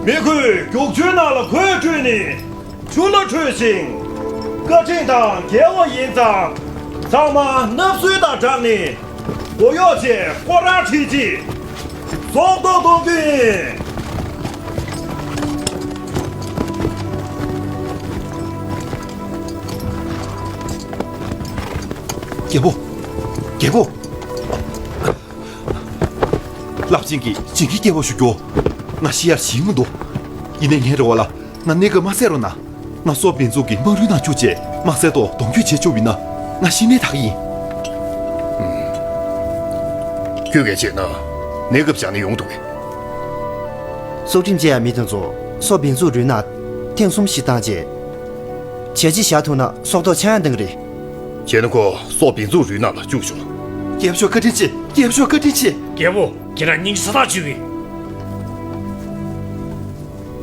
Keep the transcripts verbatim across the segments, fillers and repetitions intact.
མི་ཁོས་རྒྱུག་ཆུའི་ནང་ལ་གོས་བཀྲུས་ནས་ཆུ་ལ་བྲོས་ཤིང་། བཀའ་དྲིན་དང་འགལ་བ་ཡིན་ཙང་། ཚང་མ་མནབ་སྲོལ་དང་སྦྲགས་ནས་མགོ་གཡོག་བྱས་སྐོར་ར་ཁྲིད་ཅིག་སྲོག་ཐོག་གཏོང་རྒྱུ་ཡིན། རྒྱལ་པོ། རྒྱལ་པོ། རླབས་ཆེན་གྱི་བྱིན་གྱིས་བསྐྱལ་བ་ཞུ་རྒྱུ། ང་ཤི་ཡར་ཞིག་མི་འདུག་ཡིན་ནའི་ངའི་རེ་བ་ལ་ང་གནས་སྐབས་མ་བསད་རོགས་གནང་། ང་སོག་བིན་ཙུག་གི་དམག་རུའི་ནང་བཅུག་བྱས་མ་བསད་ཐོག་གདོང་བསྐྱོད་བྱས་བཅུག་པ་ཡིན་ན་ང་ཤི་ནའི་དག་ཡིན། ཁྱོད་ཀྱིས་བྱས་ན་གནས་སྐབས་བཞག་ནས་ཡོང་འདུག་གས། སྲོག་ཁྲིམས་བཅད་ཡ་མི་དེ་ཚོ་སོག་བིན་ཙུག་རུའི་ནང་ཐེངས་གསུམ་ཞིག་བཏང་རྗེས། བྱས་རྗེས་བཞག་ཐུབ་ན་སྲོག་ཐོག་ཆག་ཡང་གཏོང་གི་རེད། བྱས་ན་ཁོ་སོག་བིན་ཙུག་རུའི་ནང་ལ་བཅུག་ཆོག་རྒྱལ་པོ་མཆོག་བཀའ་དྲིན་ཆེ། རྒྱལ་པོ་མཆོག་བཀའ་དྲིན་ཆེ། རྒྱལ་པོ། ཁྱེད་རང་སྙིང་རྗེ་ས་ཐག་ཆོད་ཀྱི།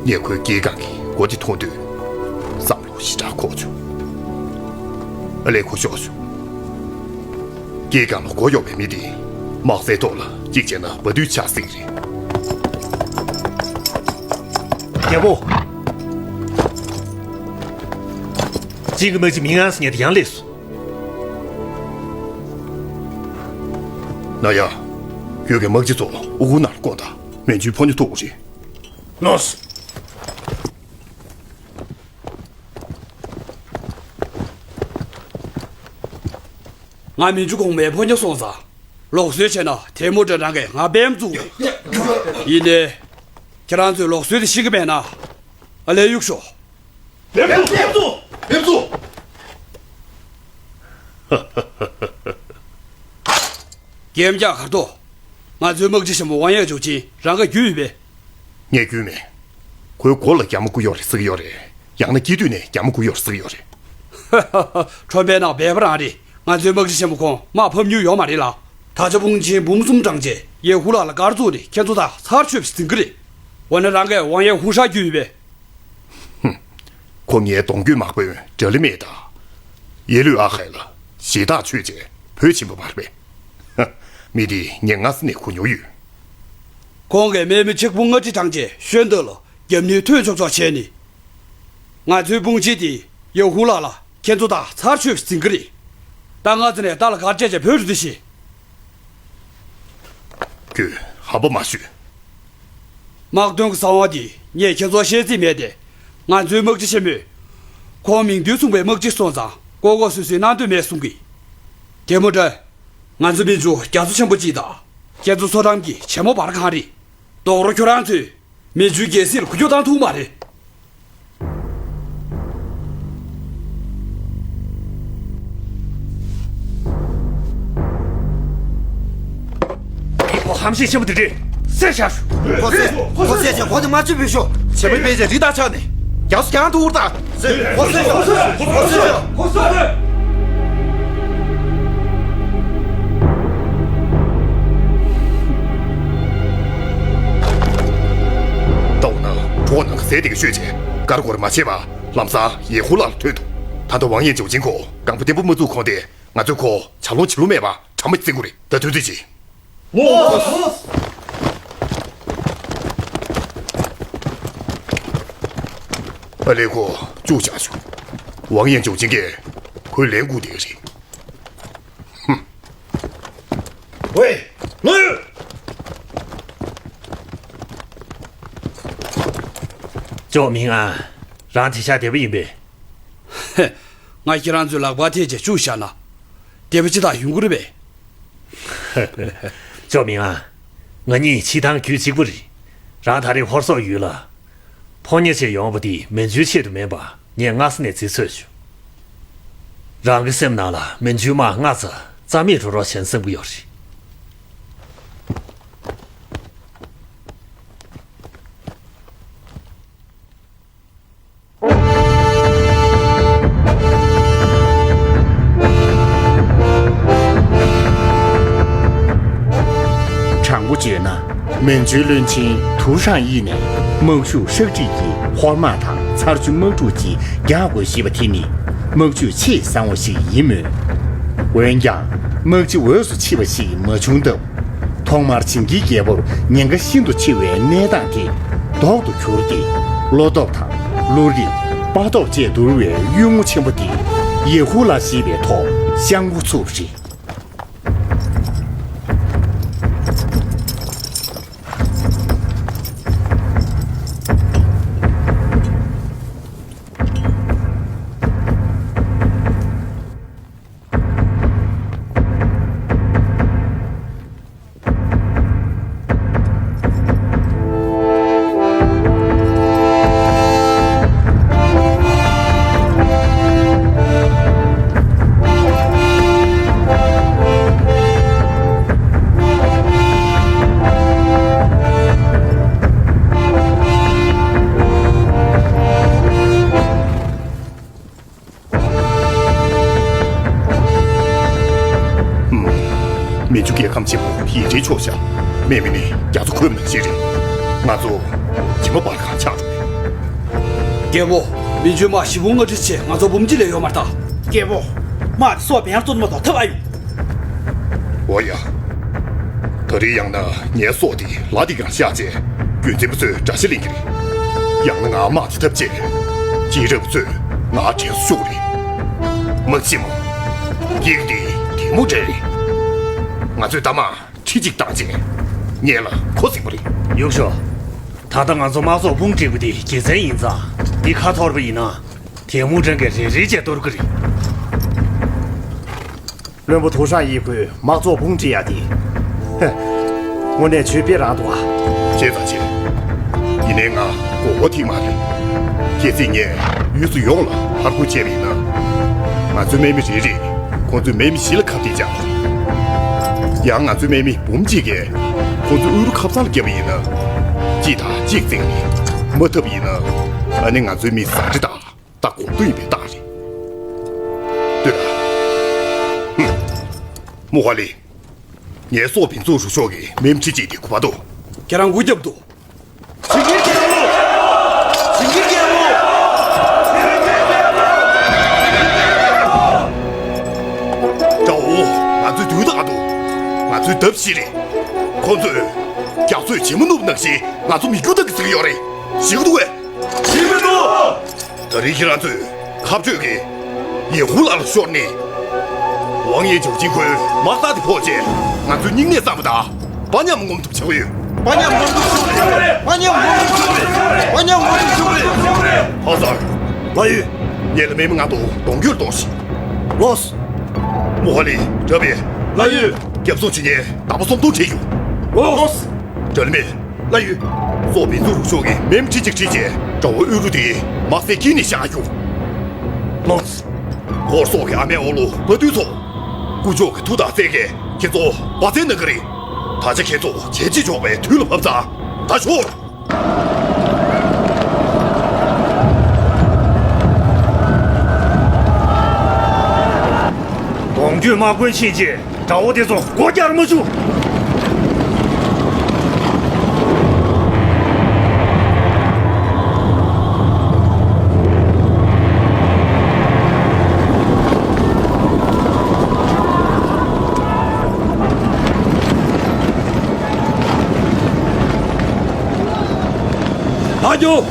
ངས་ཁོའི་སྐྱེས་སྒང་གི་མགོ་དེ་མཐོང་དུས་བསམ་བློ་ཞེ་དྲག་འཁོར་བྱུང་། ཨ་ལས་ཁོ་ཤོག་ཤོག་སྐྱེས་སྒང་ལ་མགོ་གཡོག་པའི་མི་དེ་དམག་སའི་ཐོག་ལ་གཅིག་བྱས་ན་བ་དུས་ཆགས་སྲིད་ཀྱི་རེད། རྒྱལ་པོ། ཅིན་གྱི་དམག་སྤྱི་མིང་ཨན་སི་ཉལ་ཏེ་ཡང་སླེབས་སོང་། ན་ཡ། ཁྱོད་ཀྱི་དམག་སྤྱི་ཚོ་ཨུ་ཁུ་ནང་ལ་བསྐོ་དང་། མན་ཇུའི་ཕོ་ཉ་ཐུག་གི་རེད། ལགས་སོ། ང་མན་ཇུ་གོང་མའི་ཕོ་ཉ་སོང་ཙང་ལོག་སྲོལ་བྱས་ན་དེ་མོ་འདྲ་རང་གིས་ང་འབེམ་བཙུགས། ཡིན་ནའི། ཁྱེད་རང་ཚོས་ལོག་སྲོལ་དེ་ཤེས་ཀྱི་མེད་ན། ཨ་ལས་གཡུག་ཤོག་འབེམ་བཙུགས། འབེམ་བཙུགས། འབེམ་བཙུགས། རྒན་བཀྱག་གར་ཐོག་ང་ཚོའི་དམག་སྤྱི་ཆེན་མོ་ཝང་ཡས་ཇོ་ཅིན་རང་ག་རྒྱུས་ཡོད་པས། ངས་རྒྱུས་མེད། ཁོའི་མགོ་ལ་རྒྱ་མ་བསྐུ་ཡོད་རེད་ཟེར་གྱི་ཡོད་རེད། ཡང་ན་སྐྱིད་སྡུག་ནས་རྒྱ་མ་བསྐུ་ཡོད་རེད་ཟེར་གྱི་ཡོད་རེད། ཁྲོན་པའི་ནང་སྦལ་པ་རང་རེད། ང་ཚོའི་དམག་སྤྱི་ཆེན་མོ་ཁོང་དམག་ཕམ་མྱོང་ཡོད་མ་རེད་ལ། ད་ཆ་དཔུང་ཆེན་འབུམ་གསུམ་དྲངས་རྗེས་ཡེ་ཧུ་ལགས་ལ་སྐར་བཙུགས་ནས་ཁྱེད་ཚོ་དག་ཚར་ཆོད་པ་ཞིག་འཛིན་གི་རེད། འོ་ན་རང་གིས་ཝང་ཡེ་ཧུ་ཧྲ་རྒྱུས་ཡོད་པས། ཧུམ། ཁོ་ངའི་གདོང་བསྐྱོད་དམག་དཔོན་འདྲ་ལི་མེད་ད། ཡེ་ལུས་ཨ་ཧའི་ལ་ཞེ་ཐག་ཆོད་རྗེས་བོད་ཕྱིན་པ་མ་རེད་པས། མི་དེ་ངས་སྔ་ས་ནས་གོ་མྱོང་ཡོད། ཁོང་གིས་དམག་མི་ཆིག་དཔུང་ལྔ་ཁྲི་དྲངས་རྗེས་ཤོད་འདོད་ལ་རྒྱབ་གཉེར་ཐོན་ཆོག་ཆོག་བྱས་ནས། ང་ཚོའི་དཔུང་ཆེན་དེ་ཡེ་ཧུ་ལགས་ལ་ཁྱེད་ཚོ་དག་ཚར་ཆོད་པ་ཞིག་འཛིན་གི་རེད། ད་ང་ཚོ་ནས་རྟ་ལ་སྒར་བཅད་བྱས་བོད་རུ་འདི་ཤེས། ཁྱོད་ཧམ་པ་མ་བཤད། དམག་དོན་གྱི་གསང་བ་འདི་ངས་ཁྱེད་ཚོར་བཤད་རྩིས་མེད་དེ། ང་ཚོའི་དམག་སྤྱི་ཆེན་མོས། ཁོང་མིང་དོན་མཚུངས་པའི་དམག་སྤྱི་སོང་ཙང་ལྐོག་ལྐོག་སུད་སུད་གནང་འདོད་མེད་གསུང་གི། དེ་མོ་འདྲ། ང་ཚོ་མི་ཇུ་རྒྱ་མཚོ་ཆེན་པོ་གཅིག་དང་། ཁྱེད་ཚོ་མཚོ་འགྲམ་གྱི་བྱེ་མ་བར་གང་རེད། རྡོག་རོ་ཁྱོད་རང་ཚོས་མི་ཇུའི་རྒྱལ་སྲིད་ལ་འགུལ་སྐྱོད་བཏང་ཐུབ་མ་རེད། ཁོ་ཧམ་ཤེད་ཆེན་པོ་དེ་འདྲས་བསད་བཞག་ཤོག་ཁོ་བསད། ཁོ་བསད་ཀྱང་ཁོ་དེ་མ་བྱེད་བུད་ཤོག་བྱེ་མ་སྤེལ་ཅིང་རི་དྭགས་ཆགས་ནས་རྒྱ་མཚོ་གྱང་དུ་འུར་ད། ཁོ་བསད་ཤོག་ཁོ་བསད་ཤོག་ཁོ་བསད། ལྟ་འོ་ན་གྲོགས་ནང་གི་ཟས་དེ་ག་ཤོད་བྱས་དཀར་སྒོར་མ་བྱས་པ་ལམ་སང་ཡེ་ཧུ་ལགས་ལ་ཐོན་འདུག་ད་ལྟ་ཝང་ཡན་ཇོ་ཅིན་ཁོ་སྒང་པ་བརྟན་པོ་མ་བཙུགས་གོང་དེ་ང་ཚོས་ཁོ་བྱ་ལོང་བྱེ་ལོང་མེད་པ་གྲ་མ་བརྩི་དགོས་རེད། ད་དུས་ཚོད་ཅིག་ཨ་ལས་ཁོ་བཅུག་བཞག་ཆོག་ཝང་ཡན་ཇོ་ཅིན་གྱིས་ཁོའི་ལན་བསྐུར་བསྡད་ཀྱི་རེད། ཧུམ། ཝེ། ལོས། ཅོ་མིང་ཨན། རང་དེ་ཤ་དེ་བ་ཡིན་པས། ང་ཁྱེད་རང་ཚོའི་ལག་པར་ཐེབས་བྱས་བཅུག་བཞག་ན། དེ་བ་ཅི་དག་ཡོང་གི་རེད་པས། ཅོ་མིང་ཨན། ང་གཉིས་ཕྱི་ཐང་རྒྱུད་གཅིག་པུ་རེད། རང་ད་རེས་ཧོར་སོག་ཡུལ་ལ། ཕོ་ཉ་ཆེ་ཡོང་བ་དེ་མན་ཇུའི་ཆེད་དུ་མིན་པ་ངས་སྔ་ས་ནས་རྩིས་ཚོད་བྱུང་། རང་གི་སེམས་ནང་ལ་མན་ཇུའི་དམག་སྔ་ཙམ་རྩ་མེད་འགྲོ་རོགས་བྱེད་བསམ་གྱི་ཡོད་རེད། དྲང་པོ་བརྗོད་ན། མན་ཇུའི་བློན་ཆེན་ཐུའུ་ཧྲང་ཡིས་ནས་དམག་ཤུགས་ཧྲག་ཁྲིག་གིས་ཧོར་དམག་དང་ཚར་ཆུ་དམག་འཁྲུག་ཅིག་རྒྱག་དགོས་ཞེས་པ་དེ་ནི་དམག་ཇུས་ཆེས་བཟང་བ་ཞིག་ཡིན་མོད། འོན་ཀྱང་དམག་སྤྱི་འོས་སུ་ཆེ་བ་ཞིག་མ་བྱུང་སྟབས། ཐོག་མར་བྱིན་གྱིས་རྒྱལ་པོར་ཉེན་ཁ་ཤིན་ཏུ་ཆེ་བའི་གནས་སྟངས་དེ་ ལྡོག་ཏུ་གྱུར་ཏེ། བློ་སྟོབས་དང་བློ་རིག་དཔའ་སྟོབས་བཅས་འདུལ་བའི་གཡུལ་ངོ་ཆེན་པོ་འདི་ཡེ་ཧུ་ལ་ཞེས་པའི་ཐོག་བཤམ་འགོ་ཚུགས་པ་རེད། ཧུམ། མན་ཇུ་རྒྱལ་ཁམས་ཆེན་པོ་ཡིན་རིན་ཆོག་ཤག་མེ་མི་ནི་རྒྱ་མཚོ་ཁོལ་ནང་བཞིན་རེད། ང་ཚོ་ཇི་མ་པར་གང་ཆགས་འགྲོ་གི། རྒྱལ་པོ། མན་ཇུའི་དམག་བཞི་བོ་ལྔ་ཁྲི་ཆེ་ང་ཚོ་འབུམ་གཅིག་ལས་ཡོད་མ་རེད་ད། རྒྱལ་པོ། དམག་དེ་སོགས་བེང་རྩོད་མ་གཏོགས་ཐབས་ཨ་ཡོད། འོ་ཡ། ད་རེས་ཡང་ན་ངའི་སྲོག་དེ་ལ་འདི་གང་བཞག་བྱས་རྒྱུད་འཛིན་པ་ཚོས་དགྲ་ཤ་ལེན་གྱི་རེད། ཡང་ན་ང་དམག་དེ་འཐབ་བྱས་རྗེས་རབས་ཚོས་ང་དྲན་གསོ་ཤོར་རེད། དམག་སྤྱི་མོ། སྐྱིད་འདི་དེ་མོ་འདྲ་རེད། ང་ཚོས་ད་མ་ཁྲི་གཅིག་བཏང་རྗེས་ངེད་ལ་ཁོ་ཟིན་པ་རེད། ཡུག་ཤོ། ད་ལྟ་ང་ཚོ་དམག་ཚོགས་དཔུང་སྒྲིག་པ་དེ་དགེ་མཚན་ཡིན་ཙང་འདི་ཁ་འཐོར་བ་ཡིན་ན། དེ་མུ་ཀྲང་གིས་རེ་རེ་བྱས་གཏོར་གི་རེད། བློན་པོ་ཐུའུ་ཧྲང་ཡིས་ཁོའི་དམག་ཚོགས་དཔུང་སྒྲིག་ཡ་དེ། ཧེ། དངོས་གནས་ཆོས་དཔེ་རང་འདུག་ཨ། བྱས་ཙང་བྱས། ཡིན་ནའི་ང་མགོ་བོ་ཐིག་མ་རེད། གལ་སྲིད་ངས་ཡུལ་སུ་ཡོངས་ལ་ཕར་རྒོལ་བྱས་པ་ཡིན་ན། ང་ཚོའི་དམག་མི་རེ་རེས་ཁོང་ཚོའི་དམག་མི་བཞི་ལ་ཁ་གཏད་བཅག་པ་རེད། ཡང་ང་ཚོའི་དམག་མི་འབུམ་གཅིག་གིས་ཁོང་ཚོའི་དབུ་རུ་ཁ་སང་ལ་བརྒྱབ་པ་ཡིན་ན། གཅིག་དང་གཅིག་བརྩེགས་ནས་མ་འཐབ་པ་ཡིན་ན། ཨ་ནི་ང་ཚོའི་མི་ཟ་འདྲེ་དང་། ད་གོང་དུ་ཡིན་པའི་རྟགས་རེད། ལྟོས་དང་། ཧུམ། མུ་ཧ་ལི། ངའི་སྲོག་བིན་ཚུགས་རུ་ཤོག་གི་མེམ་ཁྲི་གཅིག་དེ་གུ་པ་དོ། ཁྱེད་རང་མགོ་རྒྱབ་འདུག་ཇིང་གིར་རྒྱལ་པོ། ཇིང་གིར་རྒྱལ་པོ། དགྲ་བོ། ང་ཚོའི་དུས་ད་ག་འདུག་ང་ཚོའི་འདབས་ཤིག་རེད། ཁོ་ཚོས་རྒྱ་མཚོས་བྱེ་མ་བསྣུབས་ནང་བཞིན་ང་ཚོ་མིག་རྒྱུ་ད་གི་ཟིག་ཡོད་རེད། ཞིག་འདུག་གས། ཞིག་མི་འདུག་ད་རིང་ཁྱེད་རང་ཚོས་ཁ་བརྗོད་ཀྱིས་ཡེ་ཧུ་ལ་ལ་ཤོར་ནས། ཝང་ཡེ་ཇོ་ཅིན་ཁོའི་དམག་རྟགས་དེ་ཕོག་རྗེས་ང་ཚོའི་སྙིང་ནད་གཙང་མ་དང་དཔའ་ཉམས་ངོམ་ཐུབ་ཆགས་ཡོད། དཔའ་ཉམས་ངོམ་ཐུབ་ཆགས་རེད། དཔའ་ཉམས་ངོམ་ཐུབ་ཆགས་རེད། དཔའ་ཉམས་ངོམ་ཐུབ་ཆགས་རེད། ཧ་སར། ལགས་ཡོད། ངེད་ལ་མེ་མི་ང་དང་གདོང་རྒྱུད་གཏོང་ཞིག་ལོས། མོ་ཧ་ལི། དྲ་བས། ལགས་ཡོད། རྒྱབ་སོང་བྱེད་མཁན་དམ་པ་སོམ་སྟོང་བྱས་ཡོད། ལོས། དྲ་ལི་མེ། ལགས་ཡོད། སོག་བིན་ཚུ་རུ་ཤོག་གི་མེམ་ཁྲི་གཅིག་ཁྲིད་རྗེས་དགྲ་བོ་ཨུ་རུ་དེ་དམག་སའི་དཀྱིལ་ནས་བཞག་ཡོད། ལོས། ཧོར་སོག་གི་ཨ་མའི་འོག་ལོ་བ་དུལ་ཚོ། དཀོན་མཆོག་གི་མཐུ་དང་རྩལ་གྱིས་ཁྱེད་ཚོ་དཔའ་རྩལ་གནང་གི་རེད། ད་ཆ་ཁྱེད་ཚོ་བྱས་རྗེས་འཇོག་པའི་དུས་ལ་བབས་ཙང་ད་ཤོག་གདོང་རྒྱུད་དམག་དཔོན་ཕྱིན་རྗེས་དགྲ་བོ་དེ་ཚོ་སྒོ་རྒྱག་མ་བཅུག་ཨ་ཇོ།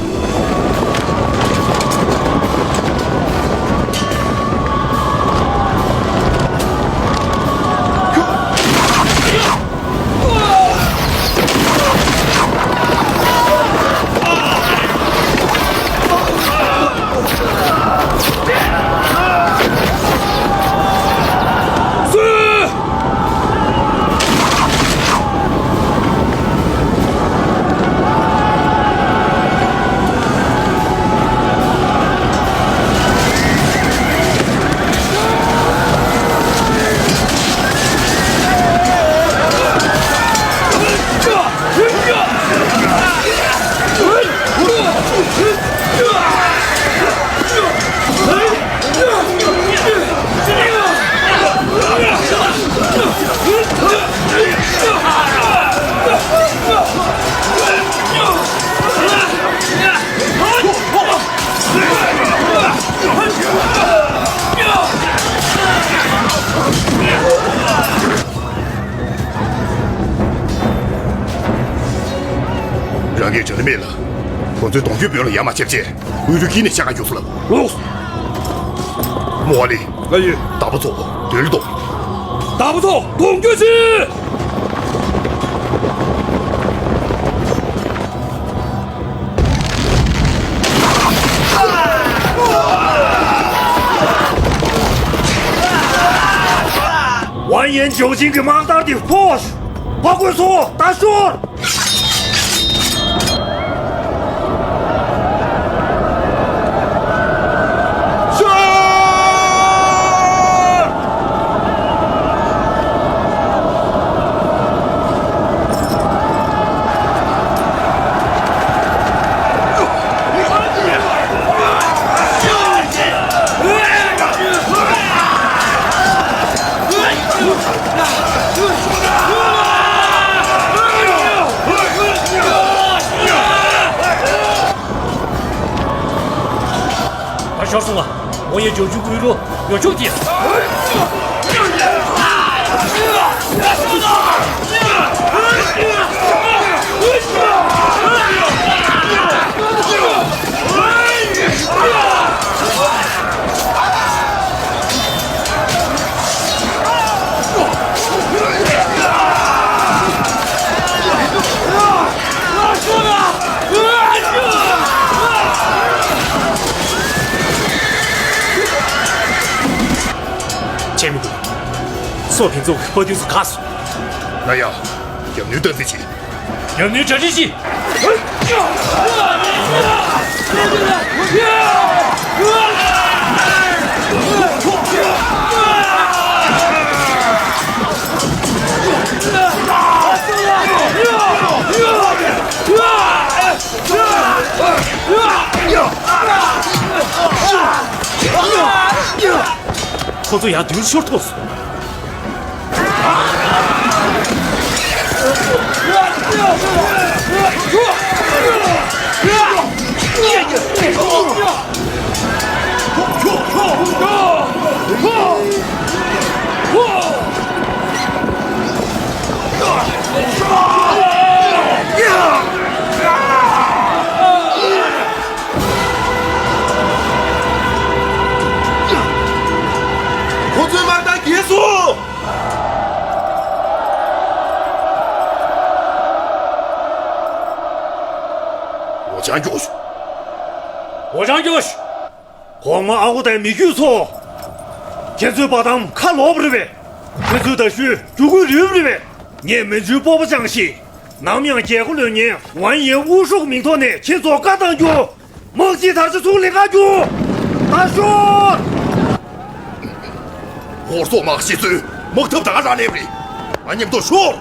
རང་གིས་དྲ་ལི་མེ་ལ་ ཁོ་ཚོས་གདོང་རྒྱུད་བོད་ལ་ཡ་མ་བྱེད་ཅེས་དབུས་རུ་ཁྱིམ་ནས་བཤད་ག་རྒྱུགས་སོང་ལ། ལོགས། མོ་ལི། ལགས་ཡོད། དམ་པ་ཚོ་མདུན་ལ་གཏོང་། དམ་པ་ཚོ་གདོང་རྒྱུད་བྱེད། 完颜九斤གྱི་དམག་དར་དེ་ཕོག་ཕ་རྒོད་ཚོ་ད་ཤོར། ད་ཤོར་སོང་ང་། ཝང་ཡེ་ཇོ་ཇུ་ཀུའི་རོ་ཡོ་ཆུ་ཏི། ཆེན་མི་དགོས། སོ་ཕིན་ཚོགས་ཀྱི་དཔའ་རྟུལ་ཚོ་ག་སོང་། ན་ཡ། རྒྱབ་གནོན་སྟངས་འཛིན་བྱེད། རྒྱབ་གནོན་གྲ་སྒྲིག་བྱེད། ཁོ་ཚོ་ཡང་མདུན་ཤོར་ཐུབ་སོང་། ཁོ་ཚོའི་དམག་དར་འགྱེལ་སོང་། འོ་ཅང་མགྱོགས་ཤོག་འོ་ཅང་མགྱོགས་ཤོག་གོང་མ་ཨ་ཁུ་དང་མི་རྒྱུད་ཚོ། ཁྱེད་ཚོའི་བ་དམ་ཁ་ལོག་པ་རེད་པས། ཁྱེད་ཚོའི་མདའ་གཞུ་རྒྱུ་གུ་རུལ་པ་རེད་པས། ངས་མན་ཇུའི་སྤོབས་པ་བཅངས་ཤིང་། ནམ་ཡང་རྒྱལ་སྒོ་ལོན་མཁན་ཝན་ཡེ་དབུ་ཧྲུག་མིང་ཐོག་ནས་ཁྱེད་ཚོར་བཀའ་བཏང་རྒྱུ། དམག་སྤྱིའི་དར་ཆ་ཚུར་ལེན་ག་རྒྱུ། ད་ཤོག་ཧོར་སོག་དམག་སྤྱི་གཙོས་དམག་འཐབ་ད་ག་རང་སླེབས་རེད། ང་མཉམ་དུ་ཤོག་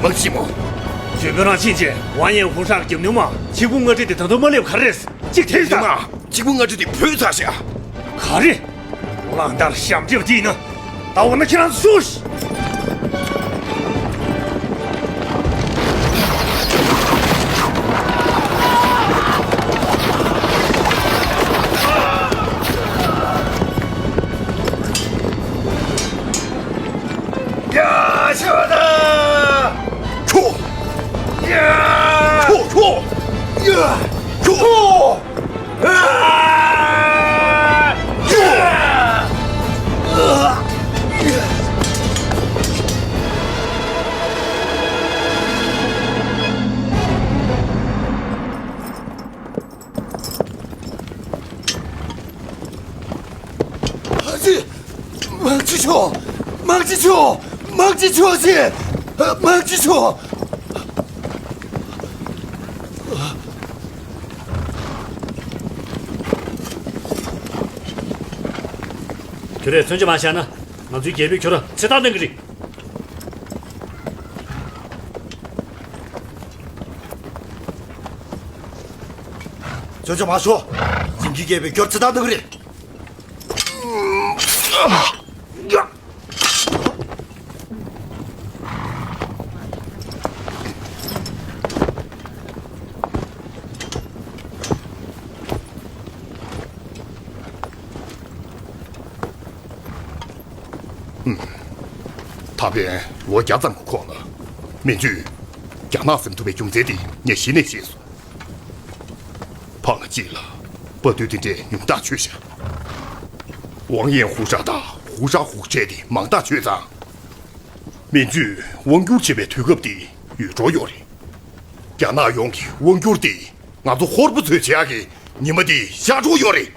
མ་གཞི་མོ། ཇོ་བོ་རང་ཕྱིན་ཆད་ཝང་ཡན་ཧུ་ཧྲ་གི་རྒྱབ་ནུ་མ་ཆིག་པུ་ལྔ་ཁྲི་དེ་ད་དུང་མ་སླེབས་ག་རེ་རེད། གཅིག་ཐེ་ཡིན་ས། མ། གཅིག་པུ་ལྔ་ཁྲི་དེ་བུད་ཚར་ཤག་ག་རེ། གླང་དར་ཞབས་འདྲེན་པ་དེ་ཡིན་ན། ད་འོ་ན་ཁྱེད་རང་ཚོ་ཤོག་ཡ་ཤོད་ད། ཁྱོ། ཡ། ཁྱོ་ཁྱོ། ཡ། ཁྱོ། ཨ། ཁྱོ། ཨ་ཙི། དམག་སྤྱི་མཆོག་དམག་སྤྱི་མཆོག་དམག་སྤྱི་མཆོག་ཅེ། དམག་སྤྱི་མཆོག་ཁྱོད་རས་མཚོན་ཆ་མ་བཞག་ན། ང་ཚོའི་རྒྱལ་པོས་ཁྱོད་རང་ཚེ་ཐར་གནང་གི་རེད། ཅོ་ཅོ་མ་ཤོག་ཡིན་གྱི་རྒྱལ་པོས་ཁྱོད་ཚེ་ཐར་གནང་གི་རེད། ད་ཕན་ལོ་བརྒྱ་ཙམ་གྱི་གོང་ལ། མན་ཇུས་རྒྱ་ནག་ཟིན་ཐུབ་པའི་རྒྱུ་མཚན་དེ་ངས་གཞི་ནས་ཤེས་སོང་། ཕ་ང་གཅིག་ལ་དཔའ་རྟུལ་དེ་འདྲས་ཉུང་ཐག་ཆོད་ཤག་ཝང་ཡན་ཧུ་ཧྲ་དང་ཧུ་ཧྲ་ཧུ་ཁྲེ་དེ་མང་ཐག་ཆོད་ཙང་། མན་ཇུས་དབང་བསྒྱུར་བྱེད་པའི་དུས་སྐབས་དེ་ཡོལ་འགྲོ་ཡོད་རེད། རྒྱ་ནག་ཡོངས་ཀྱི་དབང་བསྒྱུར་དེ་ང་ཚོ་ཧོར་པ་ཚོས་བྱེད་ཡག་གི་ཉི་མ་དེ་ཤར་འགྲོ་ཡོད་རེད།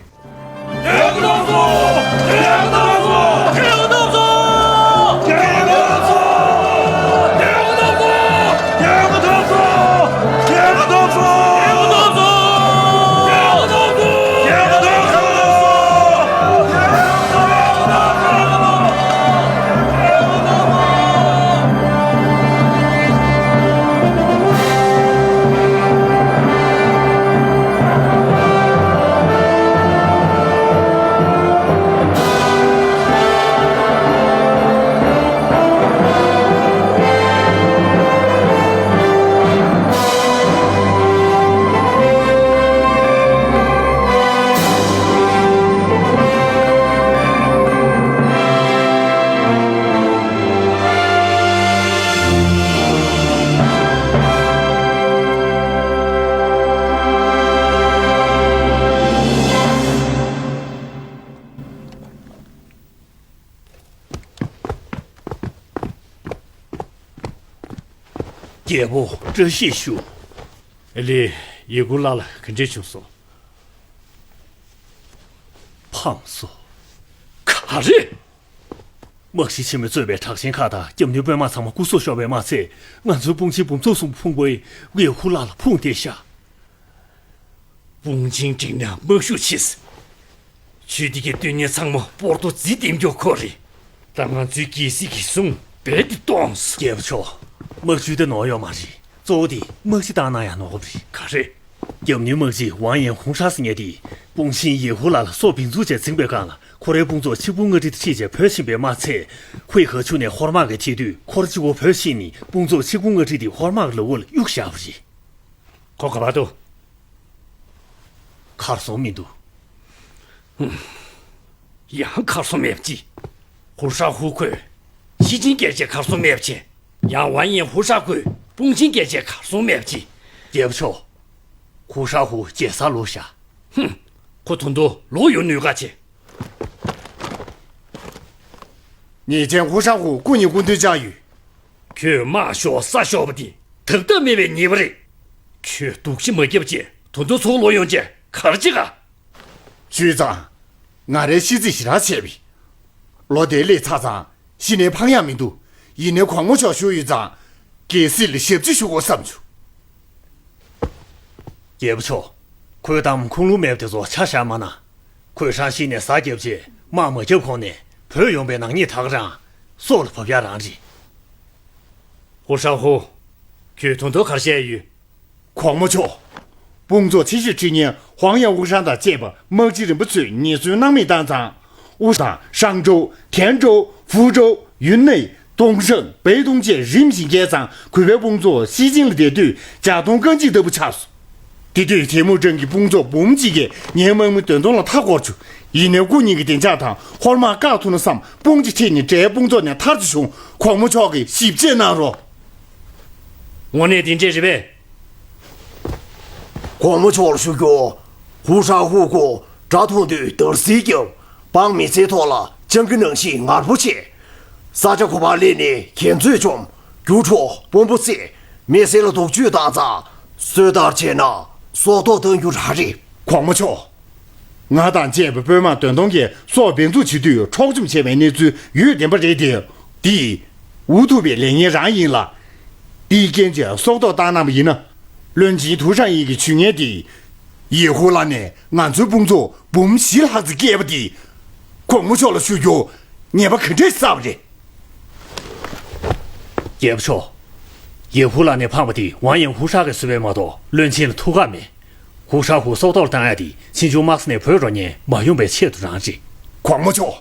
རྒྱལ་པོ་བཀྲ་ཤིས་ཞུ། ཨེ་ལི། ཡེ་གུ་ལ་ལ་ག་འདྲས་བྱུང་སོང་། ཕངས་སོ། ག་རེ། དམག་སྤྱི་ཆེན་མོས་གཙོས་པའི་དྲག་ཆེན་ཁག་དང་སྐྱབས་མགོན་དཔོན་དམག་ཚང་མ་སྐུ་སྲོག་ཤོར་བས་མ་ཚད། ང་ཚོའི་དཔུང་ཆེན་འབུམ་ཚོ་གསུམ་ཕུང་པོ་ཡི་ཡེ་ཧུ་ལ་ལ་ཕུང་བསྡད་ཤག་དཔུང་ཆེན་འགྲིག་ན་དམག་ཤུགས་ཆེ། ཆོས་འདི་གའི་སྟོན་ཉན་ཚང་མ་སྤོར་ཏོ་རྫིས་ལྡེམ་མགྱོགས་ཁོ་རེད། ད་ང་ཚོའི་རྒྱལ་སྲིད་ཀྱི་གཟུངས་རྦད་དེ་སྟོངས། རྒྱལ་པོ་མཆོག་དམག་ཇུས་དེ་ནོར་ཡོད་མ་རེད། གཙོ་བོ་དེ་དམག་སྤྱི་བཏང་ན་ཡང་ནོར་གི་རེད། ག་རེ། སྐྱབས་མགོན་དམག་སྤྱི་ཝང་ཡན་ཧུང་ཧྲ་ཟེར་མཁན་དེས་དཔུང་ཆེན་ཡེ་ཧུ་ལ་ལ་སྲོག་བིང་འཛུགས་བྱས་འཛིངས་པའི་སྒང་ལ། ཁོ་རའི་དཔུང་ཚོགས་ཆིག་པུ་ལྔ་ཁྲི་དེ་ཁྲིད་བྱས་བྲོས་ཕྱིན་པས་མ་ཚད། ཁོས་ག་ཆུ་ནས་ཧོར་དམག་གི་ཐེ་དུས་ཁོ་ར་གཅིག་པོ་བྲོས་ཕྱིན་ནས་དཔུང་ཚོགས་ཆིག་པུ་ལྔ་ཁྲི་དེ་ཧོར་དམག་གི་ལག་འོག་ལ་གཡུགས་བཞག་པ་རེད། ཁོ་ག་པར་འདུག་གར་སོང་མི་འདུག་ཡང་གར་སོང་མེད་པ་ཅི། ཧུ་ཧྲ་ཧུ་ཁོས་ཤི་ཆེན་སྐད་ཆ་གར་སོང་མེད་པ་ཅི། ཡང་ཝང་ཡན་ཧུ་ཧྲ་ཁོས་དཔུང་ཆེན་སྐད་ཆ་གར་སོང་མེད་པ་ཅི། རྒྱལ་པོ་མཆོག་ཧུ་ཧྲ་ཧུ་རྒྱལ་སར་ལོག་ཤག་ཧུམ། ཁོ་ད་དུང་ལོག་ཡོང་ནུས་ག་ཅི། ཉེས་ཅན་ཧུ་ཧྲ་ཧུ་སྐུ་ཉིད་སྐུ་མདུན་བཅར་ཡོད། ཁྱོད་དམག་ཤོར་ས་ཤོར་བ་དེ་དག་ཐབས་མེད་པའི་ཉེས་པ་རེད། ཁྱོད་སྡུག་ཤི་མ་བརྒྱབ་ཅེས་ད་དུང་ཚུར་ལོག་ཡོང་ཅེས་ག་རེ་བྱེད་ག་བྱས་ཙང་། ང་རའི་ཤི་ཚེ་ཞེ་དྲག་ཆེ་བས། ལོ་དེ་སླེབས་ཚར་ཙང་གཞི་ནས་ཕངས་ཡག་མི་འདུག་ཡིན་ནའི་གོང་མ་མཆོག་བཞུགས་ཡོད་ཙང་། རྒྱལ་སྲིད་ལ་ཞབས་ཕྱི་ཞུ་དགོས་བསམ་བྱུང་། རྒྱལ་པོ་མཆོག་ཁོའི་གཏམ་ཁུངས་ལུང་མེད་པ་དེ་ཚོ་ཆ་བཞག་མ་གནང་། ཁོས་ཧྲང་ཞི་ནས་གཟའ་བརྒྱབ་རྗེས་དམག་མ་བརྒྱབ་གོང་ནས་བྲོས་ཡོང་པའི་ནག་ཉེས་ད་ག་རང་སྲོག་ལ་བབས་ཡག་རང་རེད། ཧུ་ཧྲ་ཧུ། ཁྱོད་དོན་དག་ག་རེ་བཤད་ཡོད། གོང་མ་མཆོག་དཔུང་ཚོགས་ཆེ་ཤོས་ཁྲི་གཉན་ཧུང་ཡན་ཝུ་ཧྲང་དང་བཅས་པ་དམག་སྤྱི་རིམ་པ་ཚོས་ཉེས་གསོལ་སྣང་མེད་བཏང་ཙང་། ཝུ་ཧྲང་དང་ཧྲང་ཀྲོའུ། ཐན་ཀྲོའུ། ཧྥུའུ་ཀྲོའུ། ཡུན་ནའི། ཏུང་ཧྲན། པེ་ཏུང་བཅས་རིམ་བཞིན་བརྒྱལ་ཙང་གུས་པའི་དཔུང་ཚོགས་ཤི་ཅིང་ལ་བསྡད་དུས་ཇ་མདོང་རྐང་གཅིག་ལྟ་བུ་ཆགས་སོང་། དེ་དུས་ཐེ་མུ་ཀྲན་གྱི་དཔུང་ཚོགས་འབུམ་གཅིག་གིས་ངའི་དམག་མི་བདུན་སྟོང་ལ་མཐའ་བསྐོར་བྱུང་། ཡིན་ནའི་སྐུ་ཉིད་ཀྱི་བདེ་འཇགས་དང་ཧོར་དམག་བཀག་ཐུབ་ན་བསམ་དཔུང་གཅིག་ཁྲིད་ནས་དགྲའི་དཔུང་ཚོགས་ནས་ཐར་རྒྱུ་བྱུང་། གོང་མ་མཆོག་གིས་ཞིབ་དཔྱད་གནང་རོགས། དངོས་གནས་དེ་འདྲས་རེད་པས། གོང་མ་མཆོག་ལ་ཞུ་རྒྱུ། ཧུ་ཧྲ་ཧུ་ཁོ་དགྲ་མཐོང་དུས་དར་སིལ་རྒྱབ། འབངས་མི་ཚེའི་ཐོག་ལ་སྤྱང་ཀི་ནང་བཞིན་ངར་པོ་བྱས། ས་ཆ་ཁོ་པར་སླེབས་ནས་གྱེན་ཚོད་བཅོམ། རྒྱུ་འཕྲོག། དཔོན་པོ་བསད། མི་སེར་ལ་སྡུག་སྤྱོད་བཏང་ཙང་། སོས་དལ་བྱས་ན་སྲོག་ཐོག་བཏང་རྒྱུ་རང་རེད། གོང་མ་མཆོག་ང་དང་བཅས་པའི་དཔོན་དམག་བདུན་སྟོང་གིས་སྲོག་འབེན་འཛུགས་བྱེད་དུས་འཕྲོག་བཅོམ་བྱས་པའི་གནས་ཚུལ་ཡོད་བདེན་པ་རེད་དེ། འདི་འུ་ཐུག་པའི་ལས་ངན་རང་ཡིན་ལ། འདིའི་རྐྱེན་བྱས་སྲོག་ཐོག་བཏང་གནང་བ་ཡིན་ན། བློན་ཆེན་ཐུའུ་ཧྲན་ཡིག་གི་ཇུས་ངན་དེ། ཡེ་ཧུ་ལ་ནས་ང་ཚོའི་དཔུང་ཚོགས་འབུམ་བཞི་ལྷག་ཙམ་བསྐྱལ་བ་དེ། གོང་མ་མཆོག་ལ་ཞུ་རྒྱུ། ཉེས་པ་ག་འདྲས་བསགས་པ་རེད། རྒྱལ་པོ་མཆོག་ཡེ་ཧུ་ལ་ནས་འཕངས་པ་དེ་ཝང་ཡན་ཧུ་ཧྲ་གིས་བཟོས་པས་མ་གཏོགས་བློན་ཆེན་ལ་ཐུགས་ཁག་མེད། ཧུ་ཧྲ་ཧུ་སྲོག་ཐོག་ལ་བཏང་ཡ་དེ་ཕྱིས་འབྱུང་དམག་ས་ནས་བྲོས་འགྲོ་མཁན་མ་ཡོང་པའི་ཆེད་དུ་རང་རེད། གོང་མ་མཆོག་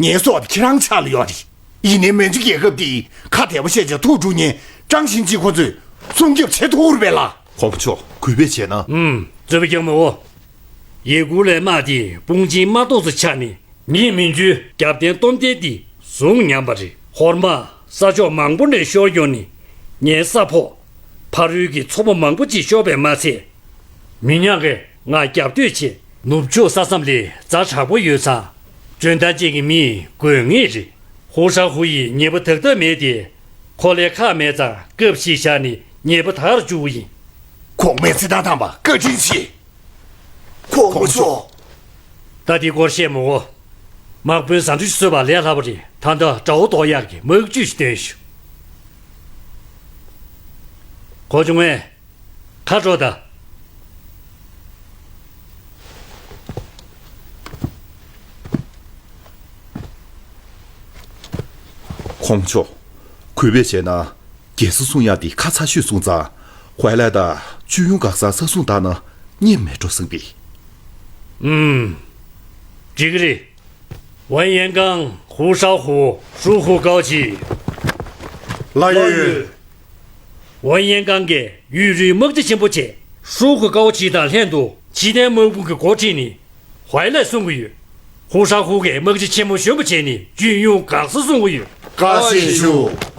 ངའི་སྲོག་དེ་ཁྱེད་རང་ཕྱག་ལ་ཡོད་རེད། ཡིན་ནའི་མན་ཇུ་རྒྱལ་ཁབ་འདིས་ཁ་བདེ་པོ་བཤད་བྱས་ཐུགས་དཀྲུགས་ཉེན་ཀྲང་ཞིན་ཅི་ཁོ་ཚོས་སྲུང་སྐྱོབ་བྱེད་ཐུབ་རེད་པས་ལགས། གོང་མ་མཆོག་གུས་པས་བྱས་ན། ཨུམ། རྩོད་པ་རྒྱག་མི་འོ། ཡེ་ཧུ་ལའི་དམག་དེས་དཔུང་ཆེན་མ་གཏོགས་སུ་ཆགས་ནས་ངས་མན་ཇུའི་རྒྱབ་རྟེན་སྟོབས་ལྡན་འདི་བཟུང་ཉམས་པ་རེད། ཧོར་དམག་ས་ཕྱོགས་མང་པོ་ནས་ཤོར་ཡོང་ནས་ངའི་ས་ཕོག་ཕ་རོལ་གྱི་མཚོ་མོ་མང་པོ་ཅིག་ཤོར་བས་མ་ཚད། མི་ཉག་གིས་ང་རྒྱབ་གཏོད་བྱས། ནུབ་ཕྱོགས་ས་མཚམས་ལ་ཛ་དྲག་པོ་ཡོད་ཙང་འཇོན་ཐང་ཅན་གྱི་མི་དགོས་ངེས་རེད། ཧུ་ཧྲ་ཧུ་ཡིས་ཉེས་པ་དག་ཐབས་མེད་དེ། ཁོ་ལའི་ཁག་མེད་ཙང་སྐབས་ཤིག་བཞག་ནས་ཉེས་པ་དག་རུ་བཅུག་གི་ཡིན། གོང་མའི་བརྩི་མཐའ་དམ་པ་བཀའ་དྲིན་ཆེ། གོང་མ་མཆོག་ད་དེའི་སྐོར་བཤད་མི་དགོས། དམག་དཔོན་ཟ་འབྲུ་ཞིག་གསོད་པ་ལས་སླ་པོ་རེད། ད་ལྟ་དགྲ་བོ་ཟློག་ཡག་གི་དམག་ཇུས་ཤིག་སྟོན་ཞུ། གོ་བྱུང་ངས། ཁ་དྲོ་ད། གོང་མ་མཆོག་གུས་པས་བྱས་ན། རྒྱལ་ས་སྲུང་ཡག་འདི་ཁ་ཚ་ཤོས་སོང་ཙང་། ཝའི་ལའི་དང་ཅུན་ཡུང་འགག་སར་ས་སྲུང་བཏང་ན་སྙན་མེད་འགྲོ་བསམ་པས། ཨུམ། འགྲིག་གི་རེད། ཝན་ཡན་ཀང་ཧུ་ཧྲའོ་ཧུ་ཧྲུའུ་ཧུ་ཀའོ་ཆི། ལགས་ཡོད། ཝན་ཡན་ཀང་གིས་ཡུས་རུའི་དམག་སྤྱི་ཆེན་པོ་བྱས། ཧྲུའུ་ཧུ་ཀའོ་ཆི་དང་ལྷན་དུ་ཆི་ཏན་དམག་དཔུང་གི་འགོ་ཁྲིད་ནས་ཝའི་ལའི་སྲུང་གི་ཡོད། ཧུ་ཧྲའོ་ཧུ་གིས་དམག་སྤྱི་ཆེན་མོ་གཞོན་པ་བྱས་ནས་ཅུན་ཡུང་འགག་ས་སྲུང་གི་ཡོད། བཀའ་དྲིན་ཆེ།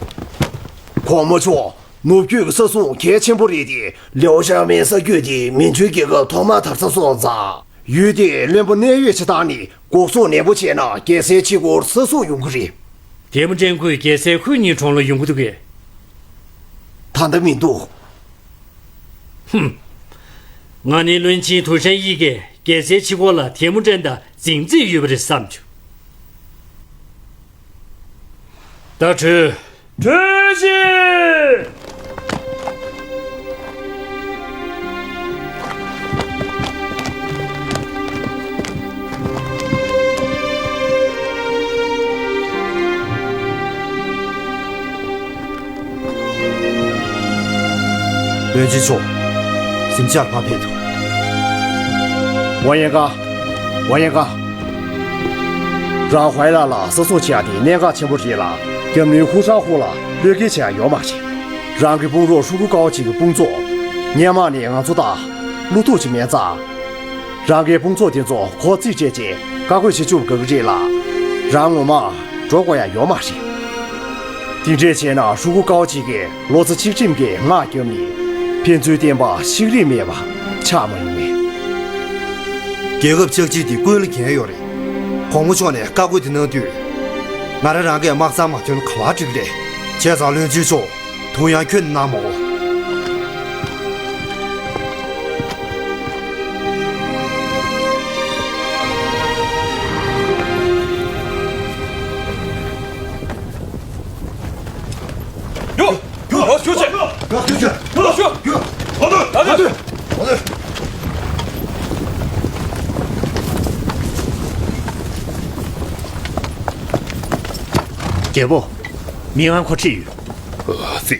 གོང་མ་མཆོག་ནུབ་རྒྱུད་ཀྱི་ས་སྲུང་གལ་ཆེན་པོ་རེད་དེ། ལེའོ་ཞའོ་མིན་ས་རྒྱུད་དེ་མན་ཇུའི་རྒྱལ་ཁབ་ཐོག་མར་དར་ས་སོང་ཙང་། ཡུལ་དེའི་བློན་པོ་གནད་ཡོད་ཅིག་བཏང་ནས་འགོག་སྲུང་ནན་པོ་བྱས་ན་རྒྱལ་སའི་ཕྱི་སྐོར་ས་སྲུང་ཡོང་གི་རེད། ཐེ་མུ་ཅན་ཁོས་རྒྱལ་སའི་ཁུལ་གཉིས་གྲོང་ལ་ཡོང་གི་འདུག་གས། ད་ལྟ་མི་འདུག་ཧུམ། ང་ནི་བློན་ཆེན་ཐུའུ་ཧྲན་ཡིག་གིས་རྒྱལ་སའི་ཕྱི་སྐོར་ལ་ཐེ་མུ་ཅན་དང་འཛིང་རྩིས་ཡོད་པ་རེད་བསམ་བྱུང་། ད་བྲོས། བྲོས་ཤིག་བློན་ཆེན་མཆོག་གཟིམ་ཆགས་ཕར་ཕེབས་དང་། ཝང་ཡན་ཀང་། ཝང་ཡན་ཀང་། རང་ཝའི་ལ་ལ་ས་སྲུང་བྱེད་ཡག་དེ་གནད་འགག་ཆེན་པོ་རེད་ལ། རྒྱབ་ནུས་ཧུ་ཧྲ་ཧུ་ལ་བློས་འགེལ་བྱེད་ཡག་ཡོད་མ་རེད། རང་གི་དཔུང་རོགས་ཧྲུ་ཀུ་ཀའོ་ཆི་གི་དཔུང་ཚོགས་སྔོན་མ་ནས་ང་ཚོ་དང་བློ་ཐུག་ཅིག་མེད་ཙང་། རང་གི་དཔུང་ཚོགས་དེ་ཚོ་ཁོ་རྩིས་སྤྲད་རྗེས་བཀའ་བཀོད་བྱེད་བཅུག་དགོས་ཀྱི་རེད་ལ། རང་ངོ་མ་འགྲོ་དགོས་ཡག་ཡོད་མ་རེད། དེ་འདྲས་བྱས་ན་ཧྲུ་ཀུ་ཀའོ་ཆི་གིས་ལོ་ཙཱ་ཆིག་ཁྲིམས་ཀྱི་མངའ་བརྒྱབ་ནས་ཕན་ཚུན་བསྟེན་པ་ཤེས་རིག་མེད་པ་ཆགས་མ་ཡོང་ངས། རྒྱལ་ཁབ་ཅག་ཅིག་དེ་ཀུན་ལ་འགན་ཡོད་རེད། གོང་མ་མཆོག་ནས་བཀའ་བཀོད་དེ་གནང་དུས། ང་རང་རང་གིས་དམག་རྩར་མ་ཐོན་ག་པར་འགྲིག་རེད། བྱས་ཙང་བློན་ཆེན་མཆོག་ཐུགས་ཡང་ཁྱོན་གནང་མ་དགོས། ཡོ། ཡོ། ཡོ། ཞུ་ཆེ། ཡོ། ཞུ་ཆེ། ཡོ། ཞུ། ཡོ། ཨ་ནུ། ཨ་ནུ། ཨ་ནུ། རྒྱལ་པོ། མི་ང་ཁོ་ཁྲིད་ཡོད། ཨ་ཙི།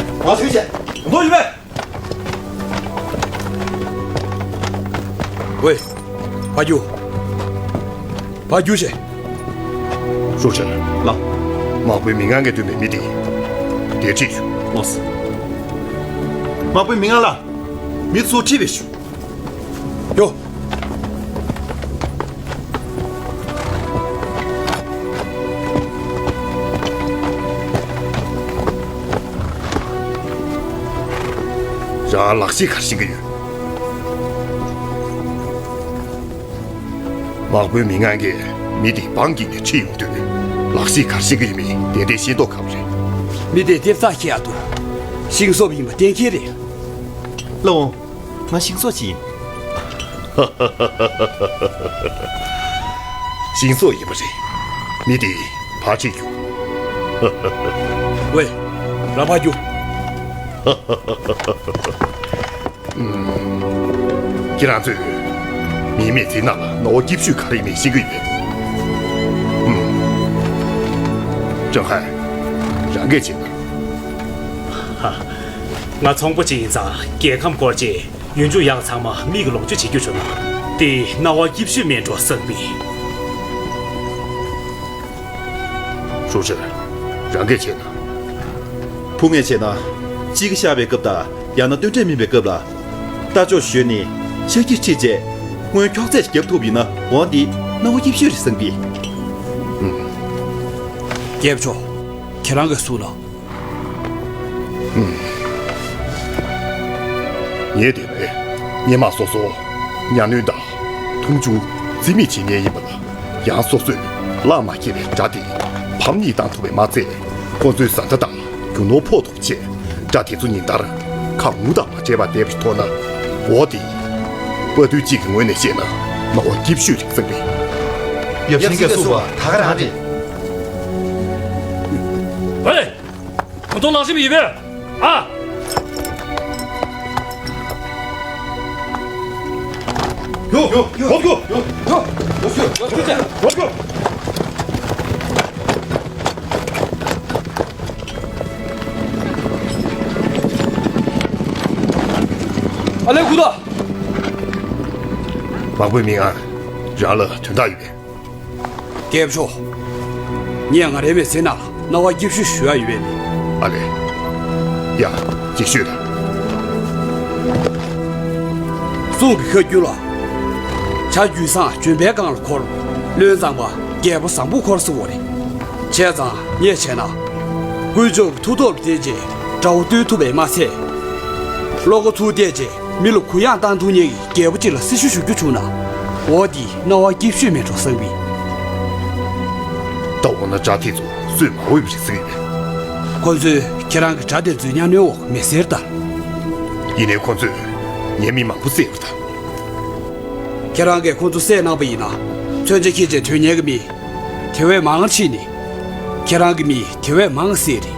ང་ཚོས་བྱས། མདོ་ཡིན་པས། ཝེ། ཕར་རྒྱུགས། ཕར་རྒྱུགས་ཤིག། ཧྲུའུ་ཅན། ལགས། དམག་དཔོན་མི་ངན་གྱིས་བསྐྲུན་པའི་མི་དེ་འདིར་ཁྲིད་ཤོག། ལགས་སོ། དམག་དཔོན་མི་ངན་ལགས། མི་ཚོ་ཁྲིད་པར་ཞུ། ཡོ། རང་ལག་ཤེས་ག་རེ་ཤེས་ཀྱི་ཡོད། དམག་དཔོན་མི་ངན་གྱིས་མི་དེ་འབངས་བསྐྱིས་ནས་ཁྲིད་ཡོང་དུས། ལག་ཤེས་ག་རེ་ཤེས་ཀྱི་ཡོད་མེད་ཏན་ཏན་ཤེས་མདོག་ཁ་པོ་རེད། མི་དེ་ལྟེབ་རྩེག་ཁྱེར་ཡག་འདུག། ཤིང་བཟོ་བ་ཡིན་པ་གཏན་འཁེལ་རེད། ལགས་འོང་། ང་ཤིང་བཟོ་བྱེད་ཡིན། ཤིང་བཟོ་ཡིན་པ་རེད། མི་དེ་ཕར་ཁྲིད་རྒྱུགས། ཝེ། རང་ཕར་རྒྱུགས། ཁྱེད་རང་ཚོས་མིའི་མི་ཚེའི་ནང་ལ་སྣང་བ་སྐྱིད་ཤོས་ག་རེ་ཡིན་མིན་ཤེས་ཀྱི་ཡོད་པས། ཧུམ། ཀྲང་ཧའེ། རང་གིས་བྱས་ན། ཧ། ང་ཚོང་པ་ཅིག་ཡིན་ཙང་རྒྱལ་ཁམས་སྐོར་གྱི་ཡུལ་ལྗོངས་ཡག་ཚང་མ་མིག་གིས་ལོངས་སྤྱོད་བྱེད་རྒྱུ་བྱུང་ན་དེ་སྣང་བ་སྐྱིད་ཤོས་མིན་འགྲོ་བསམ་པས། ཧྲུའུ་ཅན། རང་གིས་བྱས་ན། ཕུ་ངས་བྱས་ན། དཔྱིད་ཀ་ཤར་བའི་སྐབས་དང་ཡང་ན་སྟོན་འབྲས་སྨིན་པའི་སྐབས་ལ། རྟ་མཆོག་ཞོན་ནས་ཤ་ཁྱི་ཁྲིད་བྱས། སྔོན་འཁྱོག་ཚད་ཅིག་བརྒྱབ་ཐུབ་པ་ཡིན་ན་འོ་འདི་སྣང་བ་སྐྱིད་ཤོས་རེད་བསམ་གི། ཧུམ། རྒྱལ་པོ་མཆོག། ཁྱེད་རང་གིས་གསུངས་ན། ངས་བལྟས་པས། སྔོན་མ་སོ་སོ་གཉའ་གནོན་དང་མཐོང་ཆུང་། རྩིས་མེད་བྱེད་མཁན་ཡིན་པ་ལ། ཡང་སོ་སོས་གླགས་མ་འཁེལ་བའི་དགྲ་དེ་ཕམ་ཉེས་བཏང་ཐུབ་པས་མ་ཚད། ཁོ་ཚོའི་བཟའ་ཟླ་དང་རྒྱུ་ནོར་ཕོག་ཐུབ་ཆེད། དགྲ་དེ་ཚོ་ཉིན་ལྟར་ཁ་ངུ་དང་མ་བྲལ་བར་བསྡད་པའི་ཐོག་ན། འོ་དེ། དཔའ་རྟུལ་གཅིག་གི་ངོས་ནས་བཤད་ན་སྣང་བ་སྐྱིད་ཤོས་རེད་བསམ་པས། ཡབ་ཆེན་གྱིས་གསུངས་པ་ད་ག་རང་རེད། ཧེ། ཁོ་ཚོ་ལག་ཤེས་ཡིན་པས། ཨ། ཡོ། ཡོ། ཡོ། ཡོ། ཡོ། ཡོ། ཡོ། ཨ་ལེ་གུ་དོ། དམག་དཔོན་མི་ཨ། རང་ལ་དོན་དག་ཡོད་པས། རྒྱལ་པོ་མཆོག། ངས་ང་རའི་མི་ཚེ་ནང་ལ་སྣང་བ་སྐྱིད་ཤོས་ཞུ་ཡ་ཡོད་པས་ནི། ཨ་ལེ། ཡ། ཅིག་ཤོད་དང་། གསུང་གི་ཁ་རྒྱུན་ལ། བྱ་རྒྱུད་བཟང་ལྗོན་པའི་སྒང་ལ་འཁོར། བློན་བཟང་པ་རྒྱལ་པོ་བཟང་པོ་འཁོར་ཟེར་བ་རེད། བྱས་ཙང་ངས་བྱས་ན། དཀོན་མཆོག་གི་མཐུ་སྟོབས་ལ་བརྟེན་བྱས་དགྲ་བོ་བཏུལ་ཐུབ་པས་མ་ཚད། བློ་ཁོག་ཚུར་གཏད་བྱས། མི་ལ་གུ་ཡངས་བཏང་ཐུབ་མཁན་གྱི་རྒྱལ་པོ་གཅིག་ལ་སྲི་ཞུ་ཞུ་རྒྱུ་བྱུང་ན། འོ་འདི་སྣང་བ་སྐྱིད་ཤོས་མེད་འགྲོ་བསམ་གི། ད་འོ་ན་དགྲ་དེ་ཚོ་གསོད་མ་འོས་པ་རེད་ཟེར་གི་ཡོད་པས། ཁོ་ཚོས་ཁྱེད་རང་གིས་དགྲ་དེ་ཚོའི་གཉའ་གནོན་འོག་མི་སེར་དང་། ཡིན་ནའི་ཁོ་ཚོས་ངའི་མི་མང་པོ་བསད་པ་དང་། ཁྱེད་རང་གིས་ཁོ་ཚོ་བསད་གནང་པ་ཡིན་ན། མཚོན་ཆ་འཁྱེར་བྱས་ཐོན་མཁན་གྱི་མི་དེ་བས་མང་བ་ཕྱིན་ནས། ཁྱེད་རང་གི་མི་དེ་བས་མང་བ་བསད་རེད།